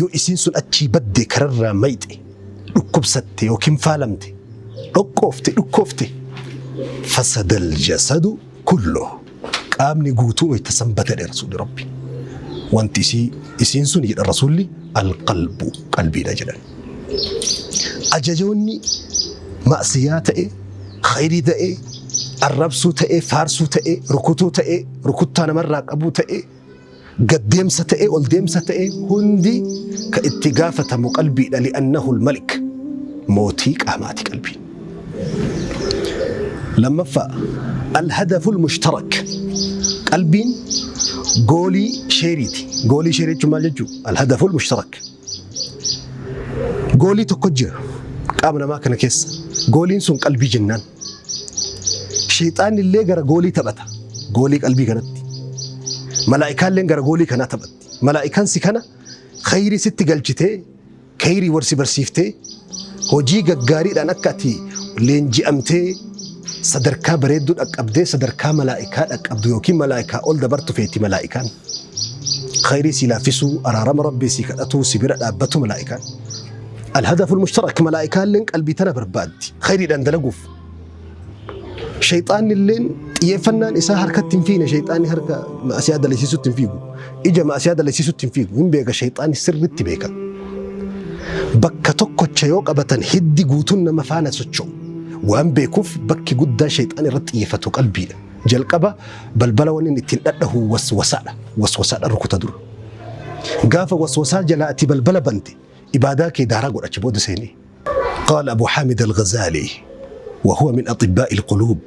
Yoo isiin sun achii badde kararraa mayxe, dhukkubsatte yookiin faalamte, dhoqqoofte, dhukkoofte, fasadal jasadu kulluhu. Qaamni guutuu wayta san bada jedhe Rasuulli Rabbi. Wanti isii isiin suni jedhan Rasuulli alqalbu qalbiidha jedhan. Ajajoonni ma'siyaa ta'e, khayrii ta'e, arrabsuu ta'e, faarsuu ta'e, rukutuu ta'e, rukuttaa namarraa qabuu ta'e, gad deemsa ta'e, ol deemsa ta'e hundi ka itti gaafatamu qalbiidha li'annahu al-malik mootii qaamaati qalbiin. Lammaffaa al-hadaful mushtarak qalbiin goolii sheeriiti. Goolii sheerii jechuun maal jechuu? Al-hadaful mushtarak. Goolii tokko jira qaama namaa kana keessa. Gooliin sun qalbii jennaan. Sheexaanni illee gara goolii taphata. Goolii qalbii kanatti. Malaa'ikaalleen gara goolii kanaa taphatti. Malaa'ikaan si kana khayrii sitti galchitee, khayrii war si barsiiftee, hojii gaggaariidhaan akka ati leenji'amtee sadarkaa bareedduu dhaqqabdee sadarkaa malaa'ikaa dhaqqabdu yookiin malaa'ikaa ol dabartu feeti malaa'ikaan. Khayrii si laaffisuu, araarama Rabbii si kadhatuu, si bira dhaabbatu malaa'ikaan. Alhadaful mushtarak malaa'ikaalleen qalbii tana barbaaddi. Khayriidhaan dalaguuf. Shayxaanni illeen xiyyeeffannaan isaa harkatti hin fiine shayxaanni harka ma'asiyaa dalasiisutti hin fiigu. Ija ma'asiyaa dalasiisutti hin fiigu. Hin beeka shayxaanni sirritti beeka. Bakka tokkocha yoo qabatan hiddi guutuun nama faana socho'u. Waan beekuuf bakki guddaan shayxaan irratti xiyyeeffatu qalbiidha. Jalqaba balbala wanni inni ittiin dhadhahu waswasaadha. Waswasaadha rukuta dura. Gaafa waswasaa jalaa ati balbala bante ibaadaa kee daaraa godha achi booda seenee. قال أبو حامد الغزالي وهو من أطباء القلوب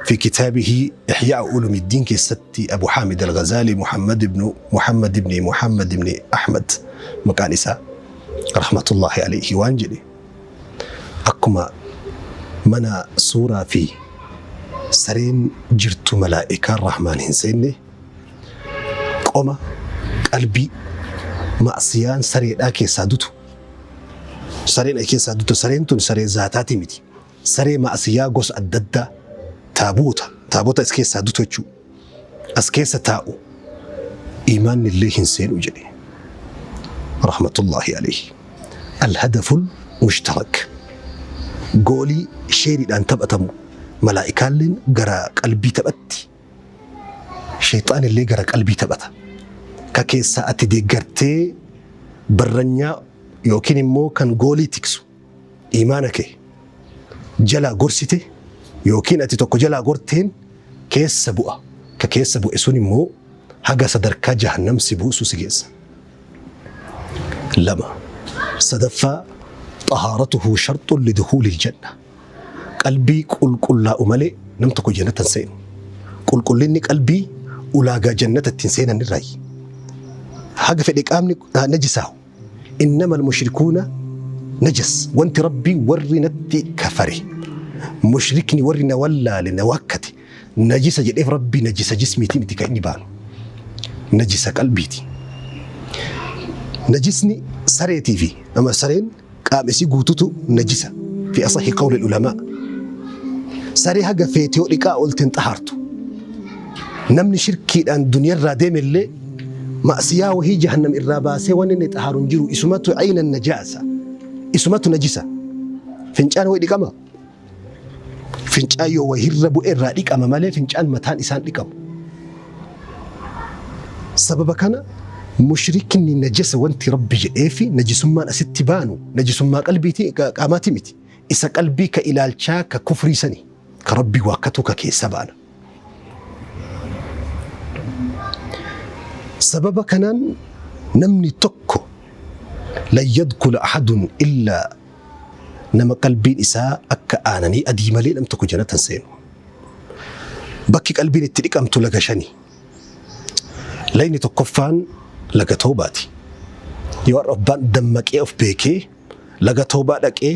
في كتابه إحياء علوم الدين كستي أبو حامد الغزالي محمد بن محمد بن محمد بن أحمد مكان إساء رحمة الله عليه وانجلي أكما منا سورة في سرين جرت ملائكة الرحمن هنسيني qoma qalbii ma'siyaan sareedhaa keessaa dutu sareen ay keessaa dutu sareen tun saree zaataatii miti saree ma'siyaa gosa adda addaa taaboota taabota as keessaa dutu jechuu as keessa taa'u iimaanni illee hin seenu jedhe rahmatullaahi alayhi alhadaful mushtarak goolii sheeriidhaan taphatamu malaa'ikaalleen gara qalbii taphatti Sheyxaan illee gara qalbii taphata. Ka keessaa ati deeggartee barranyaa yookiin immoo kan goolii tiksu iimaana kee jalaa gorsite yookiin ati tokko jalaa gorteen keessa bu'a. Ka keessa bu'e sun immoo haga sadarkaa jahannam si buusu si geessa. 2, Sadaffaa xahaaratuhu sharxun lidukuulil janna. Qalbii qulqullaa'u malee nam tokko jannata hin seenu. Qulqullinni qalbii ulaagaa jannata ittiin seenan irraayi. Haga fedhe qaamni najisaahu. Innamal mushrikuuna najas. Wanti Rabbii warri natti kafare. Mushrikni warri na wallaale na waakkate najisa jedheef Rabbii najisa jismiitii miti kan inni baanu. Najisa qalbiiti. Najisni sareetii fi nama sareen Qaama isii guututu najisa fi asahi qawli ulamaa. Saree haga feete yoo dhiqaa oolte hin xahaartu. Namni shirkiidhaan duniyarraa deeme illee ma'siyaa wahii jahannam irraa baasee wanni inni xahaaru hin jiru isumatu ayna najaasa. Isumatu najisa. Fincaan wayi dhiqama. Fincaan yoo wahirra bu'e irraa dhiqama malee fincaan mataan isaan dhiqamu. Sababa kana mushrikni najasa wanti Rabbi jedheefi najisummaan asitti baanu najisummaa qalbiiti qaamaati miti. Isa qalbii ka ilaalchaa ka kufrii sani ka Rabbi waakkatu ka keessa baana. Sababa kanaan namni tokko lan yadkula ahadun illaa Nama qalbiin isaa akka aananii adii malee nam tokko jannata hin seenu. Bakki qalbiin itti dhiqamtu laga shani. Lagni tokkoffaan laga toobaati. Yoo har'a abbaan dammaqee of beekee laga toobaa dhaqee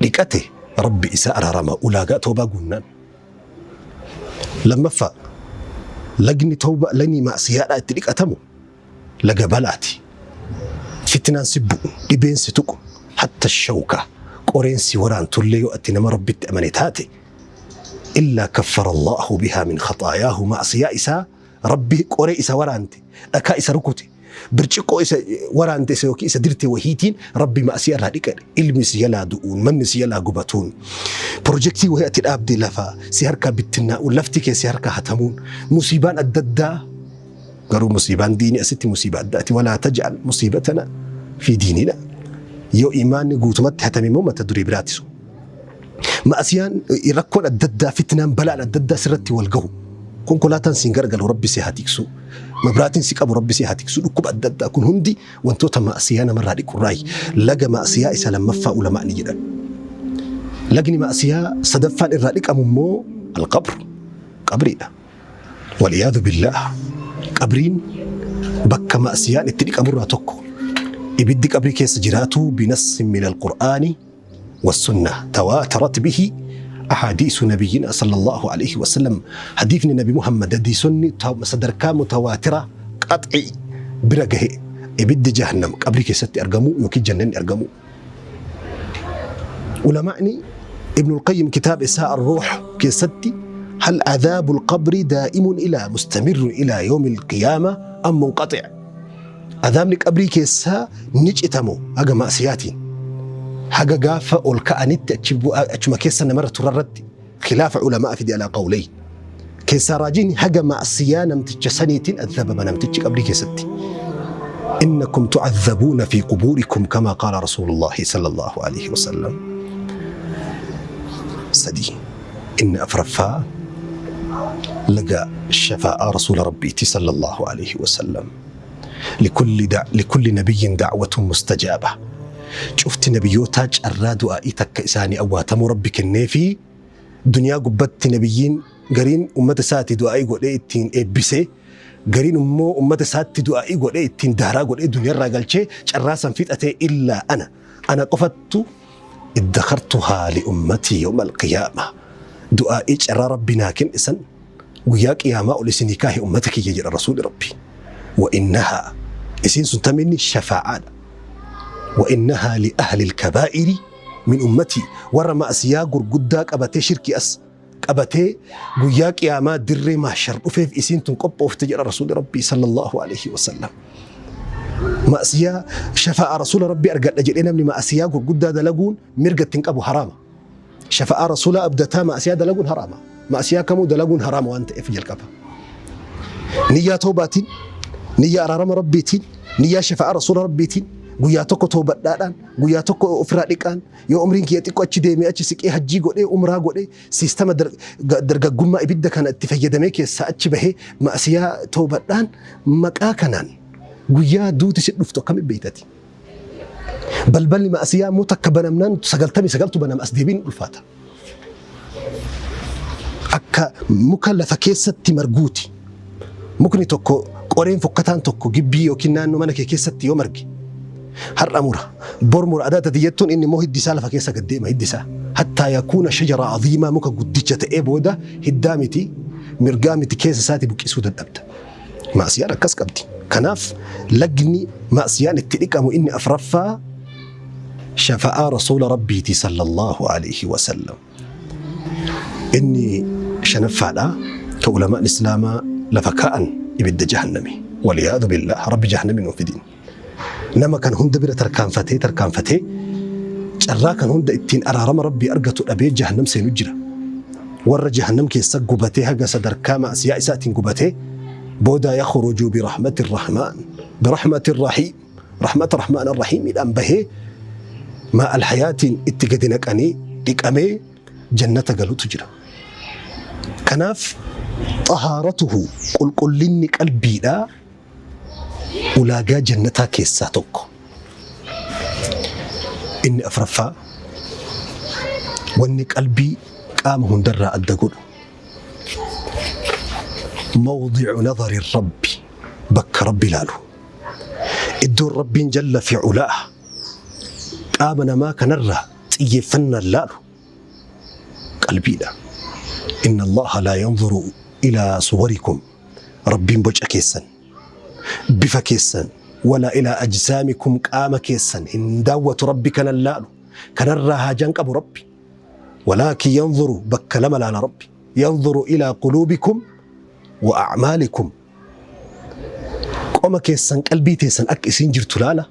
dhiqate Rabbi isaa araarama ulaagaa toobaa guunnaan. Lammaffaa lagni toobaa lagni maasiyaadhaa itti dhiqatamu laga balaati. Fitnaan si bu'u, dhibeen si tuqu, hatta shawka, qoreen si waraantullee yoo ati nama Rabbitti amane taate, illaa kaffara Allaahu bihaa min khaxaayaahu ma'asiyaa isaa Rabbi qoree isa waraante, dhakaa isa rukute, Birciqqoo isa waraante isa yookiin isa dirte wahiitiin Rabbi ma'asiyaa irraa dhiqa. Ilmi si jalaa du'uun, manni si jalaa gubatuun, pirojektii wahii ati dhaabde lafa si harkaa bittinnaa'uun, lafti kee si harkaa hatamuun, musiibaan adda addaa. Garuu musiibaan diinii asitti musiibaa addaati. Walaa taj'al musiibatana fi diinina. Yoo imaanni guutumatti hatame immoo mata duree biraati sun. Ma'asiyaan rakkoon adda addaa fitnaan balaan adda addaa sirratti wal gahu. Konkolaataan siin garagalu Rabbi si haa tiksu. Mabraatiin si qabu Rabbi si haa tiksu. Dhukkuba adda addaa kun hundi wantoota ma'asiyaa namarraa dhiqurraayi. Laga ma'asiyaa isa lammaffaa ulamaa ni jedhan. Lagni ma'asiyaa sadaffaan irraa dhiqamu immoo alqabr qabriidha. Wal'iyaadu billaah. Qabriin bakka ma'siyaan itti dhiqamurraa tokko. Ibiddi qabrii keessa jiraatu binassin min alqur'aani wassunnah tawaatarat bihi ahaadiisu nabiyyina sallallahu alaihi wasallam. Hadiifni Nabi Muhammad hadiisonni sadarkaa mutawaatira qax'i bira gahe ibiddi jahannam qabrii keessatti argamuu yookiin jannanni argamuu. Ulamaa'ni Ibnul Qayyim kitaaba isaa Ar-Ruuh keessatti hal adhaabul qabri daa'imun ilaa mustamirrun ilaa yawmil qiyaama am munqaxi'? Adhaabni qabrii keessaa ni citamoo haga ma'siyaatiin haga gaafa ol ka'anitti achi achuma keessa namarra turarratti khilaafa ulamaa fide alaa qawlayn. Keessaa raajiin haga ma'siyaa namticha saniitiin adhabama namtichi qabrii keessatti. Innakum tu'adhabuuna fi qubuurikum kama qaala rasuulullaahi sallallahu alaihi wasallam. Sadii. Inni afraffaa laga shafaa'aa rasuula rabbiiti sallallahu alaihi wasallam. Likulli nabiyyin da'watun mustajaaba. Cufti nabiyyootaa carraa du'aa'ii takka isaanii awwaatamuu rabbi kenneefi. Duniyaa gubbatti nabiyyiin gariin ummata isaati du'aa'ii godhee ittiin eebbise, gariin immoo ummata isaatti du'aa'ii godhee ittiin daaraa godhee duniyaarraa galchee carraa san fixatee illaa ana. Ana qofattu iddakhartuhaa li ummatii yawma alqiyaama. Du'aa'ii carraa rabbi naa kenne san guyyaa qiyaamaa ol isinii kaahe ummata kiyya jedha rasuuli rabbi. Wa innahaa isiin sun taminni shafaa'aadha. Wa innahaa li ahli alkabaa'iri min ummatii warra ma'asiyaa gurguddaa qabatee shirkii as qabatee guyyaa qiyaamaa dirree mahshar dhufeef isiin tun qophoofte jedha rasuuli rabbii sallallahu alaihi wasallam. Ma'asiyaa shafaa'a rasuula rabbii argadha jedhee namni ma'asiyaa gurguddaa dalaguun mirga ittiin qabu haraama. Shafa'aa rasuulaa abdataa ma'asiyaa dalaguun haraama. Ma'asiyaa kamuu dalaguun haraama waan ta'eef jalqaba. Niyyaa toobaatiin, niyyaa araarama rabbiitiin, niyyaa shafa'aa rasuula rabbiitiin guyyaa tokko toobadhaadhaan, guyyaa tokko ofirraa dhiqaan, yoo umriin kiyya xiqqoo achi deemee achi siqee hajjii godhee umraa godhee siistama dargaggummaa ibidda kana itti fayyadamee keessaa achi bahee ma'asiyaa toobadhaan maqaa kanaan guyyaa duuti si dhuftu akkamitti beektati? Balballi ma'asiyaa immoo takka banamnaan 99tu banama as deebiin ulfaata. Akka muka lafa keessatti marguuti. Mukni tokko qoreen fokkataan tokko gibbii yookiin naannoo mana kee keessatti yoo marge har'a mura bor mura adaa tati jettuun inni immoo hiddi isaa lafa keessa gad deema hiddi isaa. Hattaa yakuuna shajara aziimaa muka guddicha ta'ee booda hiddaa miti mirgaa miti keessa isaati buqqisuu dadhabda. Ma'siyaan akkas qabdi. Kanaaf lagni ma'siyaan itti dhiqamu inni afraffaa shafa'aa rasuula rabbiiti sallallahu alaihi wasallam. Inni shanaffaadha ka ulamaan islaamaa lafa kaa'an ibidda jahannami. Waliyaadu billah rabbi jahannami nuuf fidin. Nama kan hunda bira tarkaanfatee tarkaanfatee carraa kan hunda ittiin araarama rabbii argatu dhabee jahannam seenu jira. Warra jahannam keessa gubatee haga sadarkaa ma'asiyaa isaatiin gubatee booda yakhruju birahmati rahmaan birahmati rahiim rahmata rahmaan rahiimiidhaan bahee maa alhayaatiin itti gadi naqanii dhiqamee jannata galutu jira. Kanaaf xahaaratuhu qulqullinni qalbiidhaa ulaagaa jannataa keessaa tokko. Inni afraffaa wanni qalbii qaama hundarraa adda godhu mawdi'u nadari rabbi bakka rabbi ilaalu. Iddoon rabbiin jalla fi culaa qaama namaa kanarraa xiyyeeffannaan laalu qalbiidha. Inna Allaha laa yanzuru ilaa suwarikum Rabbiin boca keessan, bifa keessan, walaa ilaa ajsaamikum qaama keessan hin daawwatu Rabbi kanan laalu, kanarraa haajaan qabu Rabbi. Walaakin yanzuru bakka lama laala Rabbi. Yanzuru ilaa quluubikum wa a'maalikum. Qoma keessan qalbii teessan akka isiin jirtu laala.